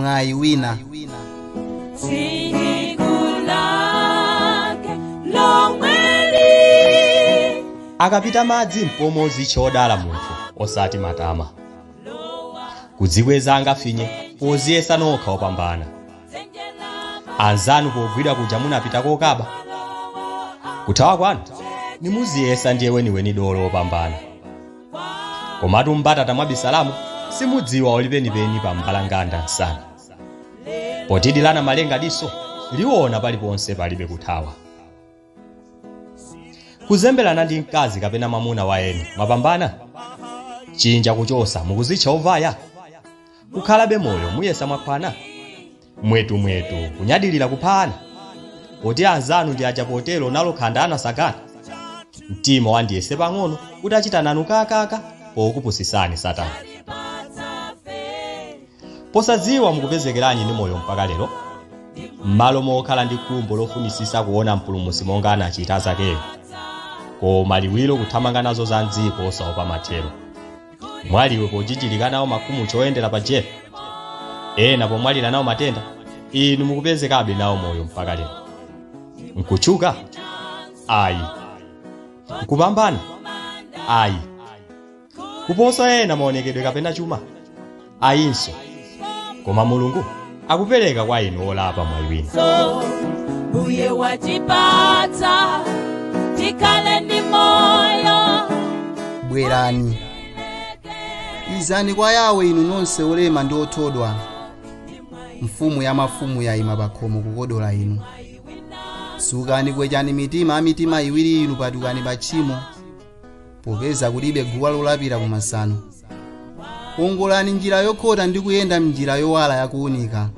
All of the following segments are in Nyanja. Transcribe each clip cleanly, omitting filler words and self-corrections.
Mwayi wina. Tsiku lake lomweli. Akapita madzi mpomozi chodala munthu osati matama. Kudzikweza angafinye poziyesa nokha opambana. Anzanu pogwidwa kuja munapita kokaba. Kuthawa kwanu nimuziyesa ndiye weniweni dolo opambana. Komatu mbatata mwabisalamu simudziwa olipenipeni pa mbalanganda msana. Potidilana malenga diso liwona paliponse palibe kuthawa. Kuzembelana ndi mkazi kapena mwamuna wa eni mwapambana? Chinja kuchosa mukuzitcha ovaya? Kukhalabe moyo muyesa mwakhwana? Mwetumwetu kunyadilira kuphana? Poti anzanu ndi aja potero nalo khanda anasakana? Mtima wandiyese pang'ono kuti achita nanu kakaka pokupusisani satana. Posadziwa mukupezekeranyi ndi moyo mpaka lero? M'malo mokhala ndi khumbo lofunisisa kuona mpulumutsi monga anachita zakeyo. Koma liwiro kuthamanga nazo za mdziko osaopa mathero. Mwaliwe pochichilika nawo makhumucho choyendera pa jelo. Ena pomwalira nawo matenda, inu mukupezekabe nawo moyo mpaka lero. Nkuchuka? Ayi. Nkupambana? Ayi. Kuposa ena maonekedwe kapena chuma? Ayinso. Koma Mulungu akupereka kwa inu olapa mwayi wina. So mbuye watipatsa tikhale ndi moyo. Bwerani. Izani kwa Yawe inu nonse olema ndi othodwa. Mfumu ya mafumu yayima pakhomo kukodola inu. Sukani kwechani mitima amitima iwiri inu patukani pa tchimo, popeza kulibe guwa lolapira kumasano. Wongolani njira yokhota ndi kuyenda mnjira yowala yakuunika,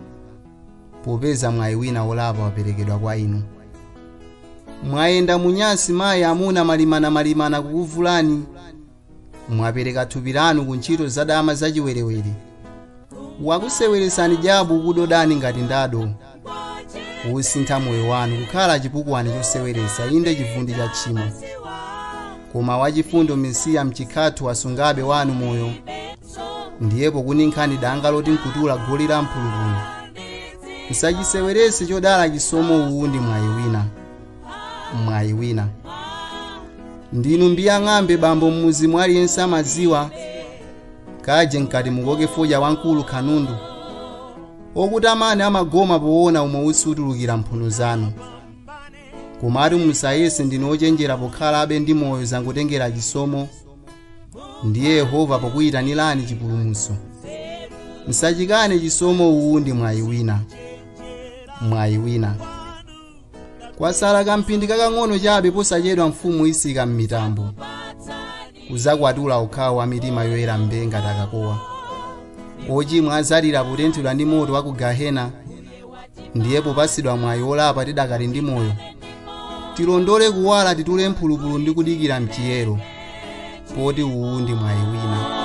popeza mwayi wina wolapa waperekedwa kwa inu. Mwayenda munyasi mayi amuna malimana kukuvulani. Mwapereka thupi lanu ku ntchito zadama zachiwerewere. Wakuseweresani jabu kudodani ngati ndado. Kusintha moyo wanu kukhala chipukwani choseweresa inde chivundi cha tchimo. Koma wachifundo Mesiya mchikhathu wasungabe wanu moyo. Ndiyepo kuninkhani danga loti nkutula goli la mphulupulu. Musachisewerese chodala chisomo uwu ndi mwayi wina. Mwayi wina. Ndinu mbiya ng'ambe bambo mmuzi mwaliyense amadziwa. Kaje nkati mukoke foja wamkulu khanundu. Okuti amene amagoma poona umwe usutulukira mphuno zanu. Komatu musayese ndinu ochenjera pokhalabe ndi moyo zangotengera chisomo. Ndiye Yehova pokuyitanirani chipulumutso. Musachikane chisomo uwu ndi mwayi wina. Mwayi wina. Kwasala kamphindi kakang'ono chabe posachedwa mfumu isika m'mitambo. Kuzakwatula okhawo a mitima yoyera mbenga takakowa. Ochimwa azalira potenthedwa ndi moto wa ku gahena. Ndiye popasidwa mwayi wolapa tidakali ndi moyo. Tilondole kuwala titule mphulupulu ndi kudikira mchiyero. Poti uwu ndi mwayi wina.